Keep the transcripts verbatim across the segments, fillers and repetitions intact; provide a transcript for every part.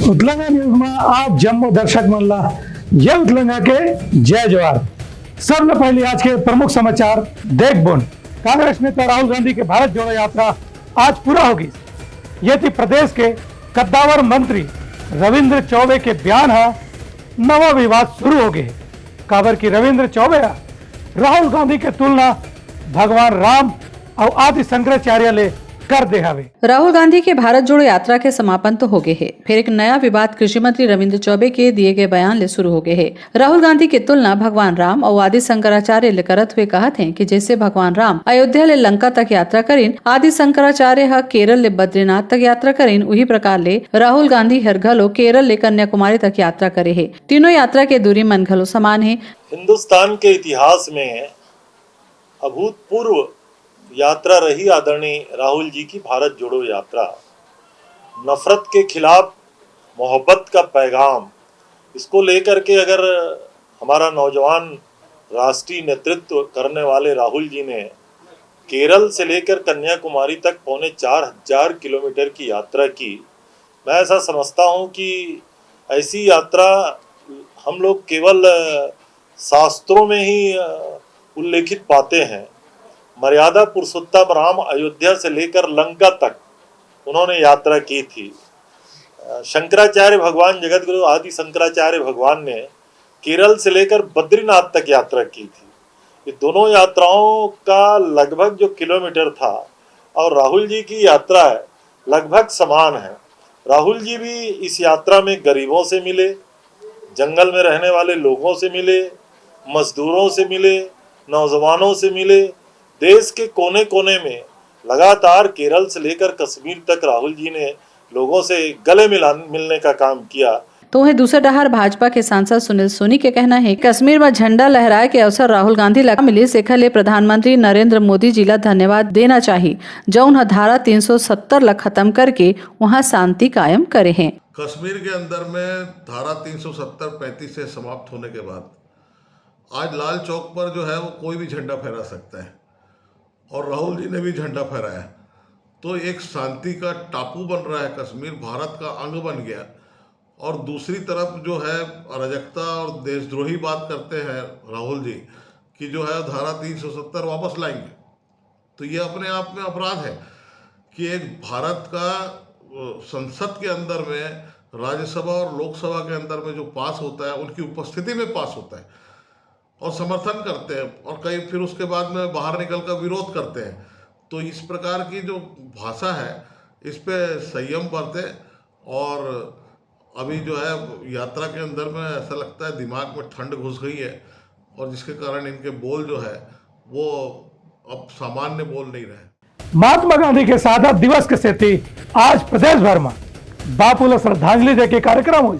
उतलंगा news में आप जम्मो दर्शक मन ला ये उतलंगा के जय जोहार। सबले पहले आज के प्रमुख समाचार देखबोन। कांग्रेस नेता राहुल गांधी के भारत जोड़ो यात्रा आज पूरा होगी। ये थी प्रदेश के कद्दावर मंत्री रविंद्र चौबे के बयान ह नवा विवाद शुरू हो गए, काबर कि रविंद्र चौबे ह राहुल गांधी के तुलना भगवान राम अउ आदि शंकराचार्य ले कर दे हवे। राहुल गांधी के भारत जोड़ो यात्रा के समापन तो हो गए हे, फिर एक नया विवाद कृषि मंत्री रविंद्र चौबे के दिए गए बयान ले शुरू हो गए हे। राहुल गांधी के तुलना भगवान राम अउ आदि शंकराचार्य ले करत हुए कहत हे कि जैसे भगवान राम अयोध्या ले लंका तक यात्रा करिन, आदि शंकराचार्य ह केरल ले बद्रीनाथ तक यात्रा करिन, उही प्रकार ले राहुल गांधी हर घलो केरल ले कन्याकुमारी तक यात्रा करे हे। तीनों यात्रा के दूरी मन घलो समान हे। हिंदुस्तान के इतिहास में अभूतपूर्व यात्रा रही आदरणीय राहुल जी की भारत जोड़ो यात्रा। नफरत के खिलाफ मोहब्बत का पैगाम, इसको लेकर के अगर हमारा नौजवान राष्ट्रीय नेतृत्व करने वाले राहुल जी ने केरल से लेकर कन्याकुमारी तक पौने चार हजार किलोमीटर की यात्रा की, मैं ऐसा समझता हूँ कि ऐसी यात्रा हम लोग केवल शास्त्रों में ही उल्लेखित पाते हैं। मर्यादा पुरुषोत्तम राम अयोध्या से लेकर लंका तक उन्होंने यात्रा की थी। शंकराचार्य भगवान, जगत गुरु आदि शंकराचार्य भगवान ने केरल से लेकर बद्रीनाथ तक यात्रा की थी। ये दोनों यात्राओं का लगभग जो किलोमीटर था और राहुल जी की यात्रा है, लगभग समान है। राहुल जी भी इस यात्रा में गरीबों से मिले, जंगल में रहने वाले लोगों से मिले, मजदूरों से मिले, नौजवानों से मिले। देश के कोने कोने में लगातार केरल से लेकर कश्मीर तक राहुल जी ने लोगों से गले मिला मिलने का काम किया। तो वहीं दूसर डहार भाजपा के सांसद सुनील सोनी के कहना हे, कश्मीर म झंडा लहराए के अवसर राहुल गांधी ला मिलिस, एखर ले प्रधानमंत्री नरेंद्र मोदी जी ला धन्यवाद देना चाही, जउन ह धारा तीन सौ सत्तर ला खत्म करके वहां शांति कायम करे हे। कश्मीर के अंदर में धारा तीन सौ सत्तर पैंतीस से समाप्त होने के बाद आज लाल चौक पर जो है वो कोई भी झंडा फहरा सकता है और राहुल जी ने भी झंडा फहराया। तो एक शांति का टापू बन रहा है कश्मीर, भारत का अंग बन गया। और दूसरी तरफ जो है अराजकता और देशद्रोही बात करते हैं राहुल जी कि जो है धारा तीन सौ सत्तर वापस लाएंगे। तो ये अपने आप में अपराध है कि एक भारत का, अ, संसद के अंदर में, राज्यसभा और लोकसभा के अंदर में जो पास होता है, उनकी उपस्थिति में पास होता है और समर्थन करते हैं और कई फिर उसके बाद में बाहर निकल कर विरोध करते हैं। तो इस प्रकार की जो भाषा है, इस पे संयम बरतें। और अभी जो है यात्रा के अंदर में ऐसा लगता है दिमाग में ठंड घुस गई है और जिसके कारण इनके बोल जो है वो अब सामान्य बोल नहीं रहे। महात्मा गांधी के शहादत दिवस के सेती आज प्रदेश भर में बापू ला श्रद्धांजलि दे के कार्यक्रम हुई।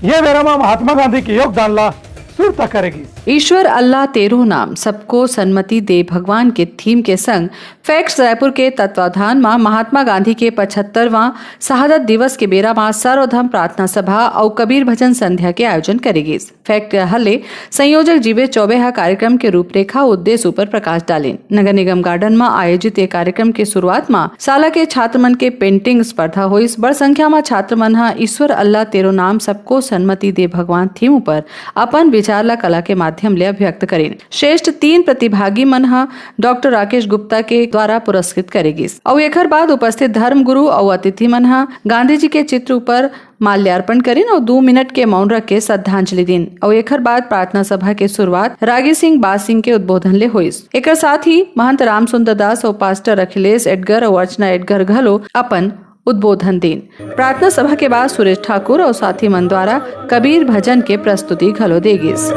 ये बेरा में महात्मा गांधी के योगदान ला सुरता करे गिस। ईश्वर अल्लाह तेरो नाम सबको सन्मति दे भगवान के थीम के संग फैक्ट्स रायपुर के तत्वाधान म महात्मा गांधी के पचहत्तरवां शहादत दिवस के बेरा म सर्वधर्म प्रार्थना सभा अउ कबीर भजन संध्या के आयोजन करे गिस। फैक्ट हले संयोजक जीवेश चौबे ह कार्यक्रम के रूपरेखा अउ उद्देश्य ऊपर प्रकाश डालिन। नगर निगम गार्डन म आयोजित ये कार्यक्रम के शुरुआत म शाला के छात्र मन के पेंटिंग स्पर्धा होइस। बड़ संख्या म छात्र मन ह ईश्वर अल्लाह तेरो नाम सबको सन्मति दे भगवान थीम ऊपर अपन विचार ला कला के माध्यम ले अभिव्यक्त करिन। श्रेष्ठ तीन प्रतिभागी मन ह डॉक्टर राकेश गुप्ता के द्वारा पुरस्कृत करे गिस अउ एखर बाद उपस्थित धर्मगुरु अउ अतिथि मन ह गांधी जी के चित्र ऊपर माल्यार्पण करिन अउ दू मिनट के मौन रख के श्रद्धांजलि दिन अउ एखर बाद प्रार्थना सभा के शुरुआत रागी सिंह बाज सिंह के उद्बोधन ले होइस। एकर साथ ही महंत रामसुंदर दास अउ पास्टर अखिलेश एडगर अउ अर्चना एडगर घलो अपन उद्बोधन दिन। प्रार्थना सभा के बाद सुरेश ठाकुर अउ साथी मन द्वारा कबीर भजन के प्रस्तुति घलो दे गिस।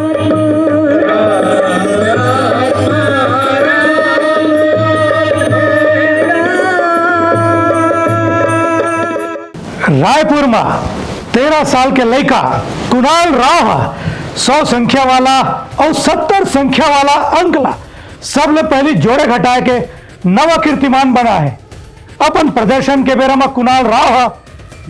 रायपुर म तेरह साल के लइका कुणाल राव ह सौ संख्या वाला अउ सत्तर संख्या वाला अंक ला सबले पहली जोड़े घटाए के नवा कीर्तिमान बना हे। अपन प्रदर्शन के बेरा म कुणाल राव ह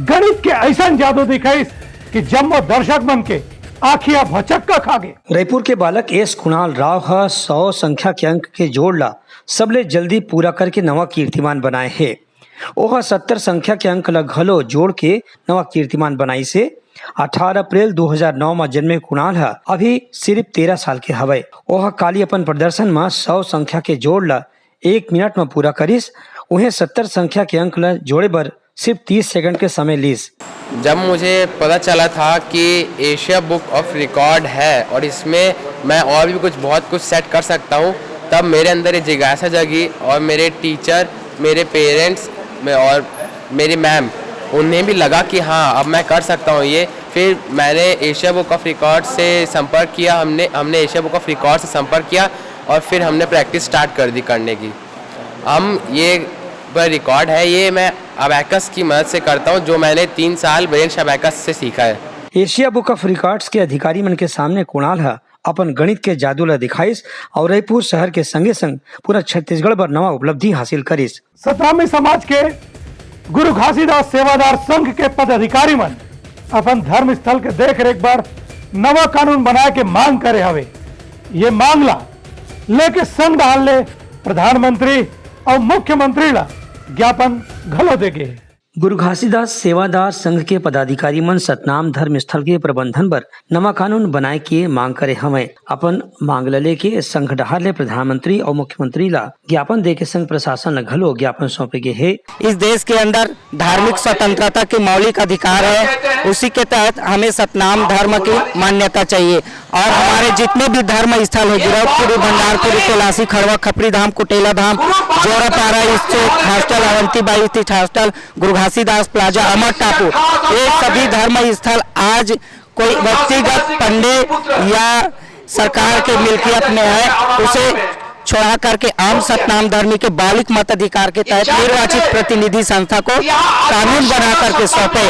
गणित के अइसन जादू दिखाइस कि जम्मो दर्शक मन के आँखी ह भचक्का खा गे। रायपुर के बालक एस कुणाल राव ह सौ संख्या के अंक के जोड़ ला सबले जल्दी पूरा करके नवा कीर्तिमान बनाए हे। ओह सत्तर संख्या के अंक ल घलो जोड़ के नवा कीर्तिमान बनाइस हे। अठारह अप्रैल दो हज़ार नौ म जन्मे कुणाल ह अभी सिर्फ तेरह साल के हवय। ओह काली अपन प्रदर्शन म सौ संख्या के जोड़ ल एक मिनट म पूरा करिस। उहें सत्तर संख्या के अंक ल जोड़े बर सिर्फ तीस सेकंड के समय लीस। जब मुझे पता चला था कि एशिया बुक ऑफ रिकॉर्ड है और इसमें मैं और भी कुछ, बहुत कुछ सेट कर सकता हूँ, तब मेरे अंदर ये जिज्ञासा जगी और मेरे टीचर, मेरे पेरेंट्स में और मेरी मैम, उन्हें भी लगा कि हाँ, अब मैं कर सकता हूँ ये। फिर मैंने एशिया बुक ऑफ रिकॉर्ड से संपर्क किया, हमने हमने एशिया बुक ऑफ रिकॉर्ड से संपर्क किया और फिर हमने प्रैक्टिस स्टार्ट कर दी करने की। हम ये पर रिकॉर्ड है, ये मैं अबैकस की मदद से करता हूँ, जो मैंने तीन साल ब्रेन अबैकस से सीखा है। एशिया बुक ऑफ रिकॉर्ड्स के अधिकारी मन के सामने कुणाल ह अपन गणित के जादू ल दिखाइस और रायपुर शहर के संगे संग पूरा छत्तीसगढ़ बर नवा उपलब्धि हासिल करिस। सतनामी समाज के गुरु घासीदास सेवादार संघ के पदाधिकारी मन अपन धर्म स्थल के देख रेख बर नवा कानून बनाए के मांग करे हवे। ये मांग ला लेके संघ डहार ले प्रधानमंत्री और मुख्यमंत्री ला ज्ञापन घलो दे गे हे। गुरु घासीदास सेवादार संघ के पदाधिकारी मन सतनाम धर्म स्थल के प्रबंधन बर नवा कानून बनाए के मांग करे हवय। अपन मांग ल लेके संघ डहार ले प्रधानमंत्री और मुख्यमंत्री ला ज्ञापन दे के संघ प्रशासन ल घलो ज्ञापन सौंपे गे हे। इस देश के अंदर धार्मिक स्वतंत्रता के मौलिक अधिकार है, उसी के तहत हमें सतनाम धर्म की मान्यता चाहिए और हमारे जितने भी धर्म स्थल है, गिरौदपुरी, भंडारपुरी, कोलासी, खड़वा, खपरी धाम, कुटेला धाम, जोरापारा स्थित हॉस्टल, अवंतीबाई स्थित हॉस्टल, गुरु घासीदास प्लाजा, अमर टापू, ये सभी धर्म स्थल आज कोई व्यक्तिगत पंडे या सरकार के मिल्कियत में है, उसे छुड़ा करके आम सतनाम धर्मी के मौलिक मताधिकार के तहत निर्वाचित प्रतिनिधि संस्था को कानून बना करके सौंपे।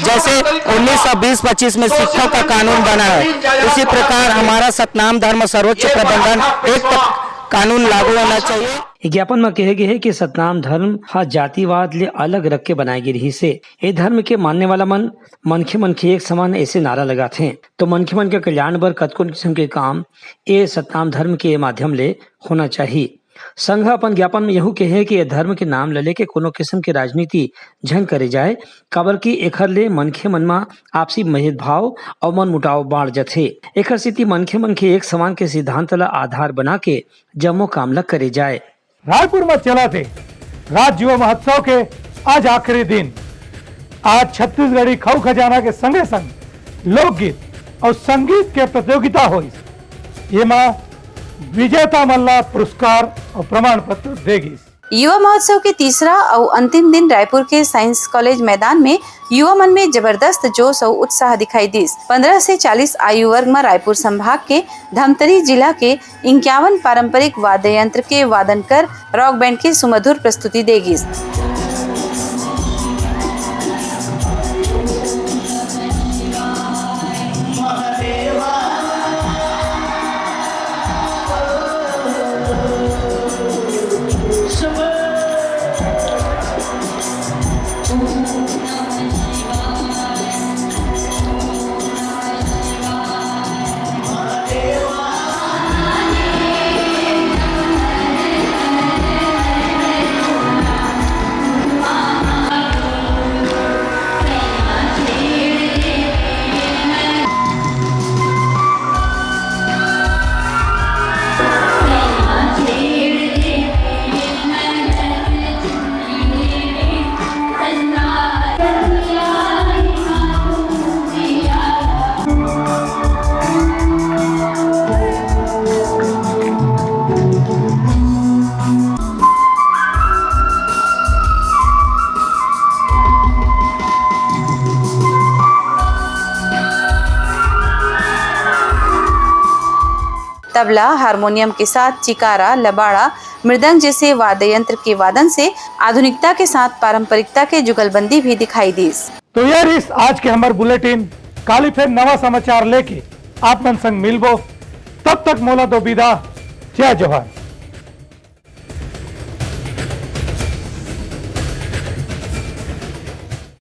जैसे उन्नीस सौ बीस पच्चीस में सिखों का कानून बना है, उसी प्रकार हमारा सतनाम धर्म सर्वोच्च प्रबंधन एक तक कानून लागू होना चाहिए। ज्ञापन म कहे गे हे कि सतनाम धर्म ह जातिवाद ले अलग रख के बनाए गे रिहिस हे। ए धर्म के मानने वाला मन मनखे मनखे एक समान ऐसे नारा लगाथे, तो मनखे मन के कल्याण बर कतकोन किस्म के काम ए सतनाम धर्म के माध्यम ले होना चाही। संघ ह अपन ज्ञापन में यहू कहे कि ए धर्म के नाम ल लेके कोनो किस्म के राजनीति झन करे जाए, काबर कि एखर ले मनखे मन म आपसी भेदभाव अउ मनमुटाव बाढ़ जथे। एखर सेती मनखे मन के एक समान के सिद्धांत ल आधार बना के जम्मो काम ल करे जाए। रायपुर म चलत हे राज्य युवा महोत्सव के आज आखिरी दिन। आज छत्तीसगढ़ी खऊ खजाना के संगे संग लोकगीत अउ संगीत के प्रतियोगिता होइस। येमा विजेता मन ला पुरस्कार अउ प्रमाण पत्र दे गिस। युवा महोत्सव के तीसरा अउ अंतिम दिन रायपुर के साइंस कॉलेज मैदान में युवा मन में जबरदस्त जोश अउ उत्साह दिखाई दिस। पन्द्रह से चालीस आयु वर्ग म रायपुर संभाग के धमतरी जिला के इक्यावन पारंपरिक वाद्य यंत्र के वादन कर रॉक बैंड के सुमधुर प्रस्तुति दे गिस। तबला, हारमोनियम के साथ चिकारा, लबाड़ा, मृदंग जैसे वाद्य यंत्र के वादन से आधुनिकता के साथ पारंपरिकता के जुगलबंदी भी दिखाई दीस। तो ये रहिस आज के हमर बुलेटिन। काली फिर नवा समाचार लेके आप मन संग मिलबो। तब तक मोला दो विदा। जय जोहार।